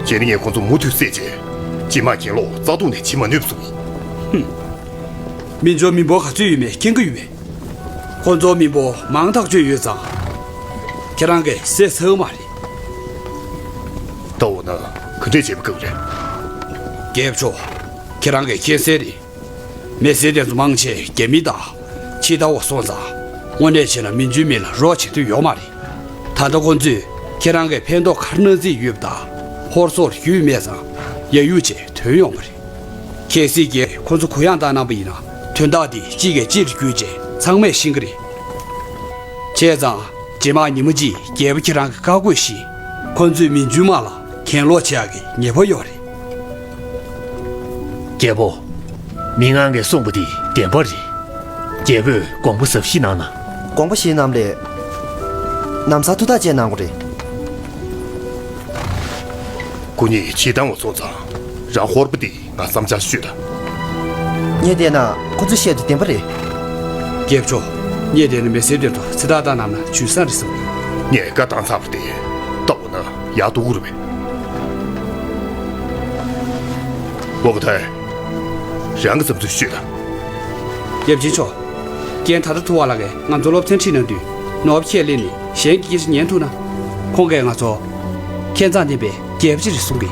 བྱས་ནས་ངས་ཁོ་ཚོ་མུ་མཐུད་བསད་བྱས། སྤྱི་དམངས་གྱེན་ལོག་རྩ་དོན་ནས་བྱེད་མ་ནུས་པ་བཟོ་གི་ཡིན། ཧུམ། མི་འབྱོར་མི་འབོར་ག་ཚོད་ཡོད་མེད་མཁྱེན་གྱི་ཡོད་པས། ཁོ་ཚོ་མི་འབོར་མང་ཐག་ཆོད་ཡོད་ཙང་། ཁྱེད་རང་གིས་བསད་ཚར་མ་རེད། ད་འོ་ན་ག་འདྲས་བྱེད་པ་དགའ་གི་རེད། རྒྱལ་པོ་མཆོག། ཁྱེད་རང་གིས་མཁྱེན་གསལ་རེད། མི་སེར་དེ་ཚོ་མང་ཆེ་རྒྱ་མི་དང་ཕྱི་ལྟ་བ་སོང་ཙང་། དངོས་གནས་བྱས་ན་མི་འཇུ་མི་ལ་རོགས་བྱེད་དུས་ཡོད་མ་རེད། ད་ལྟ་ཁོ་ཚོས་ཁྱེད་རང་གི་ཕན་ཐོགས་ག་རེ་གནང་རྩིས་ཡོད་པ་དང་། ཧོར་སོག་རྒྱུས་མེད་ཙང་ཡ་ཡུ་ཅེས་ཐོན་ཡོང་བ་རེད། གལ་སྲིད་ཀྱིས་ཁོ་ཚོ་གུ་ཡངས་བཏང་གནང་པ་ཡིན་ན། དོན་དག་འདི་གཅིག་གིས་གཅིག་ལ་བརྒྱུད་རྗེས་ཚང་མས་ཤེས་ཀྱི་རེད། བྱས་ཙང་རྗེས་མ་ཉི་མ་གཅིག་རྒྱལ་པོ་ཁྱེད་རང་གི་བཀའ་བཀོད་བཞིན། ཁོ་ཚོས་མི་འཇུ་དམག་ལ་གྱེན་ལོག་བྱེད་ཡག་གི་ཉེ་བོ་ཡོད་རེད། རྒྱལ་པོ། མི་ངང་གིས་གསུངས་པ་འདི་བདེན་པ་རེད། རྒྱལ་པོས་དགོངས་པ་ཟབ་ཞི་གནང་ན། དགོངས་པ་བཞེས་གནང་ལས། ལམ་སང་ཐུགས་ཐག་བཅད་གནང་དགོས་རེད། ཁོ་གཉིས་ཕྱིར་བཏང་བ་སོང་ཙང་། རང་ཧོར་པ་འདི་ང་བསམ་འཆར་ཤོད་དང་། ངས་བལྟས་ན་ཁོ་ཚོས་བཤད་དུ་བདེན་པ་རེད། རྒྱལ་པོ་མཆོག་ངས་བལྟས་ན་མི་སེར་དེ་ཚོ་ཚེ་ཐར་བཏང་གནང་ན་འཇུ་ས་རེད་བསམ། ངས་བཀའ་བཏང་ཚར་བ་དེ་ལྟ་འོ་ན་ཡག་འདུག་རེད་པས། འོ་ག་ཐའི། རང་གི་བསམ་ཚུལ་ཤོད་དང་། རྒྱལ་པོ་ཆེན་མཆོག་རྒན་ཐ་ཐ་ཐུ་བ་ལགས་ཀྱིས་ང་ཚོ་སློབ་ཚན་ཁྲིད་གནང་དུས། ནོར་བུ་ཁས་ལེན་ནས་གཞན་གྱི་སྐད་ཆ་ཉན་ཐུབ་ན། ཁོང་གིས་ང་ཚོ་མཁས་མཛངས་ལྡན་པའི་རྒྱལ་པོ་ཅིག་རེད་གསུང་གི།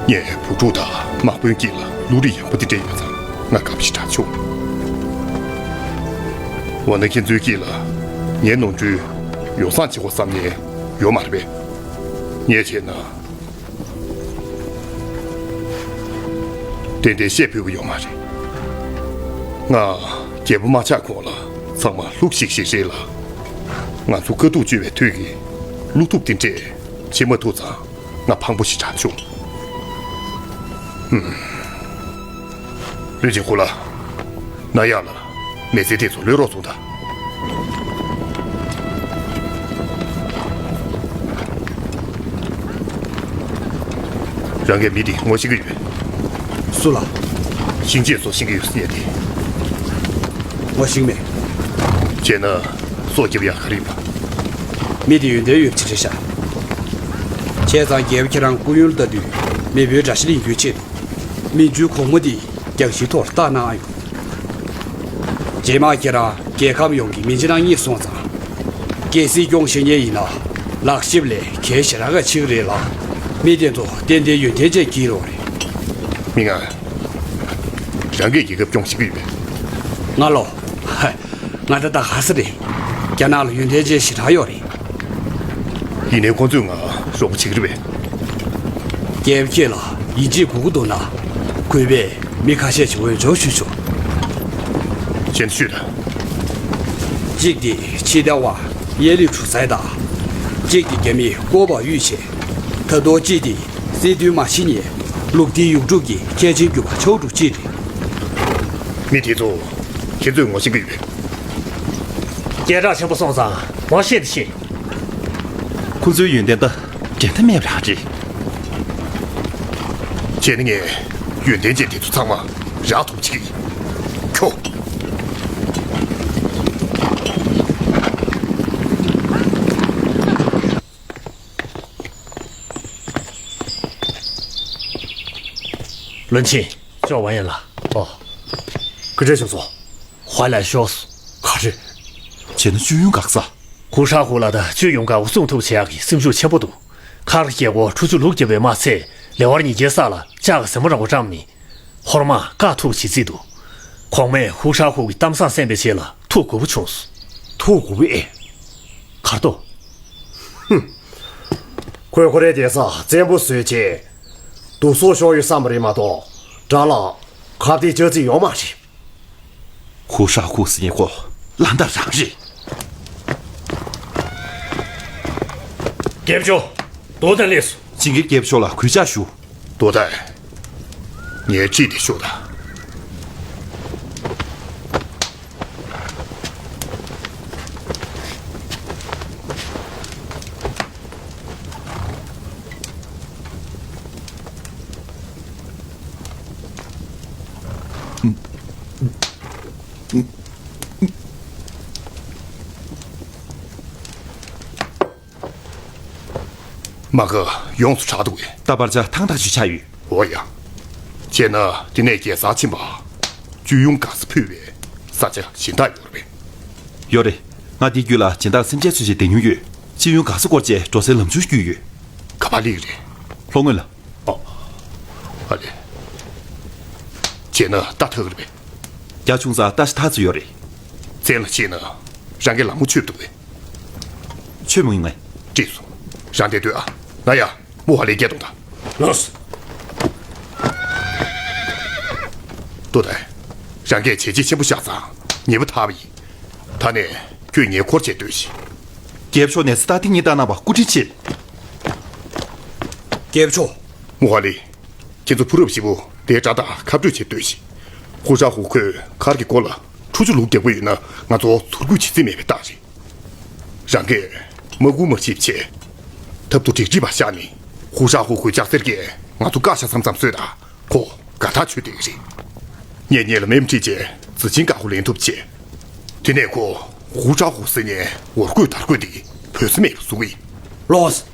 ངས་བུ་ཕྲུག་དང་དམག་དཔོན་དཀྱིལ་ལ་བློ་རིག་ཡངས་པོ་དེ་འདྲ་ཡོད་ཙང་ང་དགའ་པོ་ཞེ་དྲག་བྱུང་། འོ་ན་ཁྱེད་ཚོའི་དཀྱིལ་ལ་ངའི་ནོར་འཁྲུལ་ཡོ་བསྲང་བྱེད་དགོས་བསམ་མཁན་ཡོད་མ་རེད་པས། ངས་བྱས་ན། ཏན་ཏན་བཤད་ཕོད་པ་ཡོད་མ་རེད། ང་རྒྱལ་པོ་མ་ཆགས་གོང་ལ་ཚང་མ་ལྷུག་ཤིག་ཤིག་རེད་ལ། ང་ཚོ་དཀའ་སྡུག་སྤྱོད་པའི་དུས་ཀྱི་བློ་ཐུབ་དེ་འདྲས་བྱེད་མ་ཐུབ་ཙང་ང་ཕངས་པོ་ཞེ་དྲག་བྱུང་། ཧུམ། བློན་ཆེན་ཧུ་ལ། ན་ཡག་ལ་མི་སེར་དེ་ཚོ་གློད་རོགས་གསུངས་དང་། རང་གིས་མི་དེ་ངོ་ཤེས་ཀྱི་ཡོད། སུ་ལ། ཤིང་ཆེན་སོགས་ཤེས་ཀྱི་ཡོད་ཟེར་ཡ་དེ། ངོ་ཤེས་མེད། བྱས་ན་སྲོག་སྐྱོབ་ཡག་ག་རེ་ཡིན་པ། མི་དེ་ཡོན་ཏན་ཡོད་པ་ཅིག་རེད་ཤག་བྱས་ཙང་རྒྱལ་པོ་ཁྱེད་རང་སྐུ་ཡོན་ལ་ལྟ་དུས་མེས་པོའི་དགྲ་ཤ་ལེན་རྒྱུའི་ཆེད་དུ། མི་འཇུ་གོང་མ་འདི་རྒྱང་ཤེལ་ཐོག་ལ་བཏགས་གནང་ཡོང་། རྗེས་མ་ཁྱེད་རང་རྒྱལ་ཁམས་ཡོངས་ཀྱི་མི་འཇིགས་སྣང་རྙེད་སོང་ཙང་། རྒྱལ་སྲིད་སྐྱོང་ཤེས་མཁན་ཡིན་ན་ལག་ཞིབ་ལས་གལ་ཞེ་དྲག་ག་ཆེ་གི་རེད་ལ། མི་དེ་ཚོ་ཏན་ཏན་ཡོན་ཏན་ཅན་གྱི་རོགས་རེད། མི་ང་། རང་གིས་རྒྱལ་ཁབ་སྐྱོང་ཤེས་ཀྱི་ཡོད་པས། ང་ལོ། ཧ། ང་ད་ལྟ་ག་ས་རེད། རྒྱ་ནག་ལ་ཡོན་ཏན་ཅན་ཞེ་དྲག་ཡོད་རེད། ཡིན་ནའི་ཁོང་ཚོས་ང་རོགས་པ་བྱེད་ཀྱི་རེད་པས། རྒྱལ་པོ་ཁྱེད་ལ་ཡིན་གཅིག་དགོས་ཀྱི་འདུག་ན། གུས་པས་མི་ཁ་ཤས་ཤིག་འོས་སྦྱོར་ཞུ་ཆོག་གཞན་ཞུས་དང་། གཅིག་དེ་ཕྱི་ལྟ་བ་ཡེ་ལི་ཁྲུ་ཚའེ་དང་། གཅིག་དེ་རྒྱ་མི་ཀོ་པ་ཡུས་ཆེ། ད་དུང་གཅིག་དེ་སྲིད་དོན་མ་ཤེས་མཁན་ལུག་རྟའི་ཡུག་ཀྲུག་གི་མཁས་ཆེན་གྱུར་པ་ཆའོ་ཀྲུག་ཅིག་རེད། མི་དེ་ཚོ་ཁྱེད་ཚོས་ངོ་ཤེས་ཀྱི་ཡོད་པས། སྐད་གྲགས་ཆེན་པོ་སོང་ཙང་ངོ་ཤེས་དེ་ཤེས། ཁོ་ཚོའི་ཡོན་ཏན་ད་འགྲན་ཟླ་མེད་པ་རང་རེད། བྱས་ན་ངས་ཡོན་ཏན་ཅན་དེ་ཚོ་ཚང་མ་རག་ཐུབ་ཅིག་ཁྱོ། བློན་ཆེན། ཅོ་ཝན་ཡན་ལགས། ཨོ། ག་འདྲ་བྱུང་སོང་། ཧོ་ལ་ཤོག་སོང་། ག་རེ། བྱས་ན་ཅུས་ཡུང་འགག་ས། ཧུ་ཧྲ་ཧུ་ལ་དང་ཅུས་ཡུང་འགག་པ་སྲུང་ཐུབ་བྱེད་ཡག་གི་སེམས་ཤུགས་ཆེན་པོ་འདུག་ཁ་ར་རྒྱལ་སྒོ་ཁྲུ་ཚོ་ལུག་བརྒྱབ་པའི་དམག་ཚད་ལེ་དབར་ཉིས་བརྒྱའི་ས་ལ་ལྕགས་ཀྱི་ཟེ་མོ་རང་པོ་བཀྲམ་ནས། ཧོར་དམག་བཀག་ཐུབ་བྱེད་རྩིས་འདུག་གོང་མས་ཧུ་ཧྲ་ཧུ་གི་གཏམ་བཟང་གསན་པའི་རྗེས་ལ་ཐུགས་མགུ་པོ་ཕྱུང་སོང་། ཐུགས་མགུ་པོ་ཨེ། གར་ཏོ། ཧུམ། ཁོས་ཁོ་རའི་སྡོད་ས་བཙན་པོ་བཟོས་རྗེས། སྡུག་སོགས་ཤོར་ཡོད་བསམ་པ་རེད་མ་གཏོགས། དགྲ་ལ་ཁ་གཏད་གཅོག་རྩིས་ཡོད་མ་རེད། ཧུ་ཧྲ་ཧུ་ཟེར་མཁན་ཁོ་ལ་འདར་རང་རེད། རྒྱལ་པོ་མཆོག་རྡོ་ཐན་སླེབས་སོང་། ཇིང་གིར་རྒྱལ་པོ་མཆོག་ལ་གུས་ཕྱག་ཞུ། རྡོ་ཐན། ངའི་ཁྲིད་དེ་ཤོག་དང་། མ་ག་ཡོངས་སུ་གྲགས་འདུག་གས། ད་བར་ཆ་ཐང་ཐག་ཆོད་ཆགས་ཡོད། འོ་ཡ། བྱས་ན་དེ་ནས་རྒྱལ་སར་ཕྱིན་པ། ཅུས་ཡུང་འགག་ས་ཕུད་པའི་ ས་ཆ་གཞན་དག་ཡོད་རེད་པས། ཡོད་རེད། ང་འདིའི་རྒྱུད་ལ་སྦྱིན་བདག་སེམས་ཅན་ཚོས་ཅིག་བསྡད་མྱོང་ཡོད། སྤྱི་ཡོངས་དགའ་ས་སྐོར་བཅས་འགྲོ་སའི་ལམ་ཆུང་ཞིག་བརྒྱུད་ཡོད། ག་པར་སླེབས་ཀྱི་རེད། ལྷོ་ངོས་ལ། ཨོ། ཨ་ལེ། བྱས་ན་ལྟ་ཐུབ་ཀྱི་རེད་པས། རྒྱ་ཆུང་ཙག་ལྟ་ཞིབ་ཐག་ཆོད་ཡོད་རེད། བཙན་ལ་བཤད་ན་རང་གི་ལག་མོ་ཆོད་འདུག་པས། ཆོད་མི་ཡོང་ངས། འགྲིག་སོང་། རང་བསྡད་སྡོད་ཨ། ང་ཡ། མུ་ཧ་ལེ་སྐད་གཏོང་དང་། ལགས་སོ། ཏོ་ཏའི། རང་གིས་བྱས་རྗེས་ཆེན་པོ་བཞག་ཙང་ཉེས་པ་དག་པ་ཡིན། ད་ནས་ཁྱོད་ངའི་འཁོར་བྱས་སྡོད་ཤིག་རྒྱལ་པོ་མཆོག་ནས་སི་ཏཱ་ཏི་གཉིས་བཏང་གནང་བ་སྐུ་དྲིན་ཆེ། རྒྱལ་པོ་མཆོག་རྨོ་ཧ་ལེ། ཁྱེད་ཚོ་ཕོ་རབ་བཞི་པོ་དེའི་དགྲ་དང་ཁ་སྤྲོད་བྱས་སྡོད་ཤིག་ཧུ་ཧྲ་ཧུ་ཁོས་མཁར་གྱི་སྒོ་ལ་ཁྲུ་ཆུ་ལུག་རྒྱག་པ་ཡོད་ན་ང་ཚོ་ཚུར་རྒོལ་བྱེད་རྩིས་མེད་པའི་རྟགས་རེད། རང་གིས་མ་བསྒུགས་མ་ཞིབ་བྱས། ཐབ་ཏུ་འགྲིག་འགྲིག་པ་བཞག་ནས་ཧུ་ཧྲ་ཧུ་ཁོའི་ལྕགས་གཟེར་གྱིས་ང་ཚོ་བཀག་བཞག་མཚམས་མཚམས་གསོད་དང་། ཁོ་དགའ་ཐག་ཆོད་བསྡད་ཀྱི་རེད། ངས་ངེད་ལ་མེ་མ་ཁྲིད་བྱས་ཛི་ཆིན་དཀར་པོ་ལེན་ཐུབ་བྱས། དེ་ནས་ཁོ་ཧུ་ཧྲ་ཧུ་ཟེར་ནས་འོར་རྒོད་དར་རྒོད་དེ་བོད་ས་མེད་པ་བཟོ་གི་ཡིན། ལགས་སོ།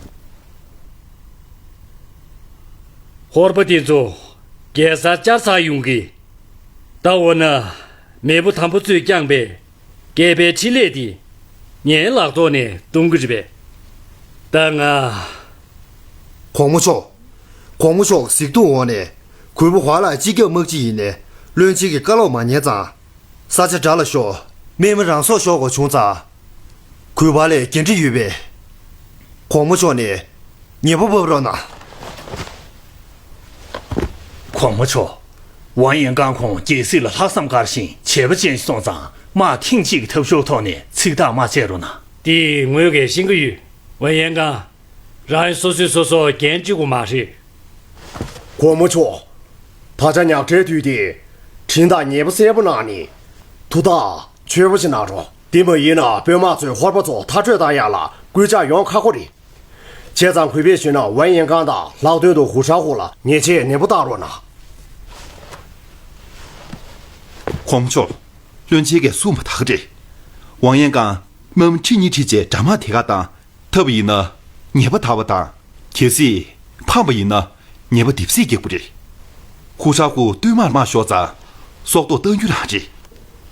ཧོར་པ་དེ་ཚོ་རྒྱལ་སར་བཅར་ཚར་ཡོང་གི། ད་འོ་ན་མེས་པོ་དམ་པ་ཚོས་བསྐྱངས་པའི་སྐལ་པའི་འཕྲིན་ལས་དེ་ངའི་ལག་ཐོག་ནས་གཏོང་གི་རེད་པས། ད་ང་། གོང་མ་མཆོག་གོང་མ་མཆོག་གཟིགས་མདོག་འོག་ནས་གུས་པ་ཧོ་ལགས་སྤྱི་ཁྱབ་དམག་སྤྱི་ཡིན་ནའི་བློན་ཆེན་གྱི་བཀའ་སློབ་མ་ཉན་ཙང་། ས་ཆ་དགྲ་ལ་ཤོར། མི་མི་རང་སྲོག་ཤོར་དགོས་བྱུང་ཙང་། གུས་པ་ལས་འགན་འཁྲི་ཡོད་པས། གོང་མ་མཆོག་ནས་ཉེས་པ་ཕབ་རོགས་གནང་། གོང་མ་མཆོག་ཝང་ཡན་ཀང་ཁོང་རྒྱལ་སྲིད་ལ་ལྷག་བསམ་དཀར་ཞིང་བྱས་པ་ཅན་ཞིག་སོང་ཙང་དམག་ཐེངས་གཅིག་གི་ཐབས་ཤོར་ཐོག་ནས་ཚིག་ཐག་མ་བཅད་རོགས་གནང་། དེ་ངོས་ཀྱིས་ཤེས་ཀྱི་ཡོད། ཝང་ཡན་ཀང་། རང་སོ་སོས་སོ་སོར་འགན་འཁྲི་དགོས་མ་རེད། གོང་མ་མཆོག་ད་ཆ་ཉག་ཕྲའི་དུས་དེ། དྲིན་དང་ཉེས་པ་གསལ་པོ་གནང་ནས། དུ་བདག་ཆོས་པོ་ཞིག་གནང་རོགས། དེ་མ་ཡིན་ན་དཔོན་དམག་ཚོས་ཧོར་པ་ཚོ་མཐར་སྐྲོད་བཏང་ཡག་ལ་སྐུལ་ལྕག་ཡོང་ཁག་པོ་རེད། བྱས་ཙང་གུས་པས་ཞུས་ན་ཝན་ཡན་ཀང་དང་ལྷག་དོན་དུ་ཧུ་ཧྲ་ཧུ་ལ་ཉེས་ཆད་ནན་པོ་བཏང་རོགས་གནང་། གོང་མ་མཆོག་བློན་ཆེན་གྱིས་གསུངས་པ་ད་ག་རེད། ཝང་ཡན་ཀང་མམ་ཁྲི་གཉིས་ཁྲི་བྱས་དགྲ་དམག་དེ་ག་དང་འཐབ་པ་ཡིན་ན་ཉེས་པ་དག་པ་དང་། གལ་སྲིད་ཕམ་པ་ཡིན་ན་ཉེས་པ་སྡེབ་གསིག་རྒྱག་པ་རེད། ཧུ་ཧྲ་ཧུ་བསྟུད་མར་དམག་ཤོར་ཙང་སྲོག་ཐོག་གཏང་རྒྱུ་རང་རེད།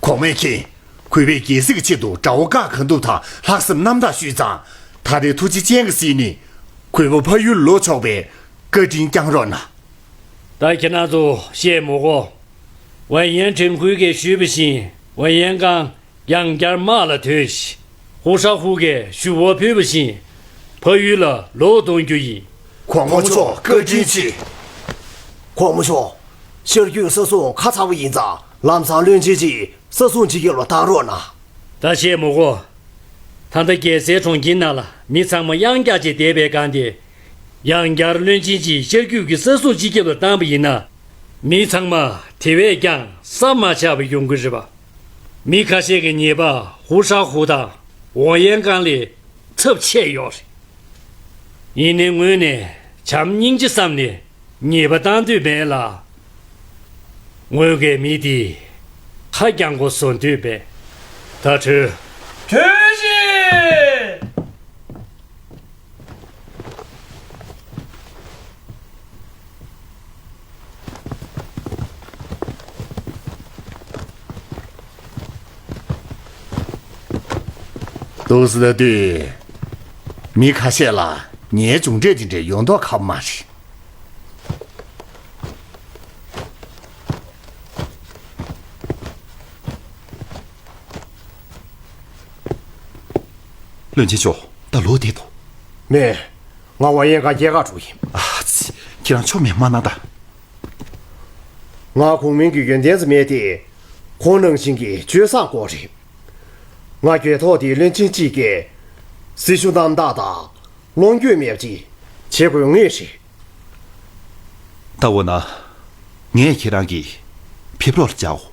གོང་མའི་མཁྱེན། གུས་པས་རྒྱལ་སྲིད་ཀྱི་ཆེད་དུ་དགྲ་བོ་བཀག་གང་ཐུབ་དང་ལྷག་བསམ་རྣམ་དག་ཞུས་ཙང་། ད་རེས་ཐུགས་རྗེ་ཅན་གྱིས་གཟིགས་ནས་གུས་པ་ཕ་ཡུལ་ལོག་ཆོག་པའི་བཀའ་དྲིན་བསྐྱང་རོགས་གནང་། ད་ཁྱེད་རང་ཚོ་བཤད་མི་དགོས། ཝན་ཡན་ཁྲིན་ཁུའེ་གིས་ཞུས་པ་བཞིན་ཝན་ཡན་ཀང་ཡང་བསྐྱར་དམག་ལ་ཐོན་ཞིང་། ཧུ་ཧྲ་ཧུ་གིས་ཞུ་བ་ཕུལ་བ་བཞིན་ཕ་ཡུལ་ལ་ལོག་གཏོང་རྒྱུ་ཡིན། གོང་མ་མཆོག་བཀའ་དྲིན་ཆེ། གོང་མ་མཆོག་ཤར་རྒྱུད་ས་སྲུང་ཁ་ཚ་བོ་ཡིན་ཙང་ལམ་སང་བློན་ཆེན་གྱིས་ས་སྲུང་སྤྱི་ཁྱབ་ལ་བཏང་རོགས་གནང་། ད་བཤད་མི་དགོས། ད་ལྟ་རྒྱལ་སའི་གྲོང་ཁྱེར་ནང་ལ་མི་ཚང་མ་གཡང་བཀྱག་བྱས་བསྡད་པའི་སྒང་དེ། ཡང་བསྐྱར་བློན་ཆེན་གྱིས་ཤར་རྒྱུད་ཀྱི་ས་སྲུང་སྤྱི་ཁྱབ་ལ་བཏང་པ་ཡིན་ན། མི་ཚང་མ་དེ་བས་ཀྱང་བསམ་མ་ཆགས་པ་ཡོང་གི་རེད་པ། མི་ཁ་ཤས་ཀྱི་ཉེས་པ་ཧུ་ཧྲ་ཧུ་དང་ཝང་ཡན་ཀང་ལས་ཚབས་ཆེ་ཡོད་རེད། ཡིན་ནའི་ངོས་ནས་བྱམས་སྙིང་རྗེ་བསམ་ནས་ཉེས་པ་བཏང་འདོད་མེད་ལ། ངོས་ཀྱིས་མི་དེ་ཁ་རྒྱང་གོ་བཟོ་འདོད་པས། ད་གྲོལ། གྲོལ་ཞིག་འདུག་སེ་ལྟ་དུས། མི་ཁ་ཤས་ལ་ངའི་མཇུག་འབྲས་དེ་འདྲ་ཡོང་མདོག་ཁ་པོ་མ་རེད། བློན་ཆེན་མཆོག་ད་ལོག་བསྡད་དོ། མེད། ང་ཝང་ཡན་ཀང་སྐྱེལ་གར་འགྲོ་གི་ཡིན། ཨ་ཙི། ཁྱེད་རང་ཆོ་མེད་མ་གནང་ད། ང་གོང་མིང་གི་ཡོན་ཏན་ཙམ་མེད་དེ། ཁོང་ནང་བཞིན་གྱི་སྤྱོད་བཟང་དགོས་རེད། ང་རྒྱལ་ཐོག་དེའི་བློན་ཆེན་གཅིག་གིས་སྲི་ཞུ་རྣམ་དག་དང་ལོངས་སྤྱོད་མེད་པ་ཅིག་བྱེད་དགོས་ངེས་རེད། ད་འོ་ན། ངས་ཁྱེད་རང་གི་ཕེབས་རོགས་ལ་བྱའོ།